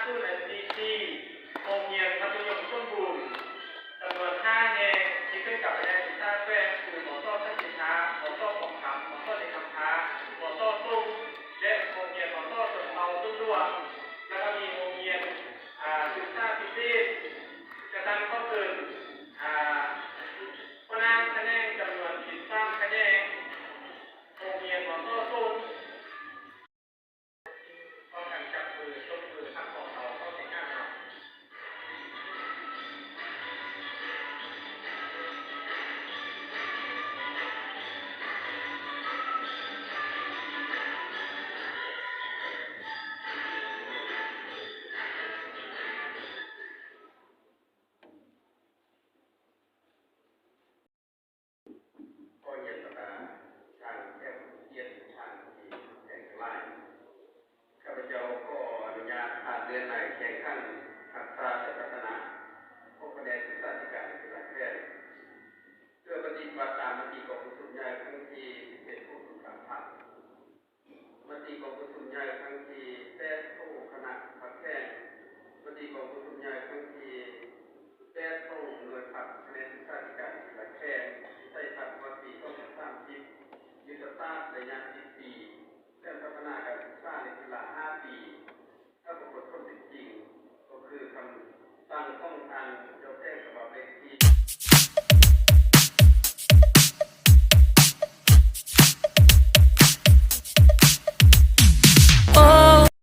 ສູນ ເອັສດີຊີ ໂຮງຮຽນມັດທະຍົມສົມບູນ ຈຳນວນຫ້າແຫ່ງ ທີ່ຂຶ້ນກັບພະແນກສຶກສາແຂວງ ຄື ມສ ສະກິນທາ, ມສ ຂອງຄຳ, ມສ ເດຄຳພາ, ມສ ສົງ ແລະ ໂຮງຮຽນ ມສ ຊົນເຜົ່າຊົນຫຼວງ ແລ້ວກໍມີໂຮງຮຽນ ອາ ສຶກສາພິເສດ ກະຕັ້ງເຂົ້າເຖິງ ອາ ຫົວໜ້າຂະແໜງຈຳນວນສິບສາມຂະແໜງ ໂຮງຮຽນ ມສ ສົງ ພ້ອມກັນຈັບມືຕົບມືຮັບຂອງເຮົາເຂົ້າໃຈງາມເນາະ. ຂໍຮຽນບັນດາທ່ານແຂກຜູ້ມີກຽດ ທ່ານທີ່ເຄົາລົບທັງຫຼາຍ, ຂ້າພະເຈົ້າຂໍອະນຸຍາດຜ່ານເລື່ອນລາຍແຂ່ງຂັນທັກສະໄຊຍະວັດທະນະຂອງພະແນກສຶກສາທິການ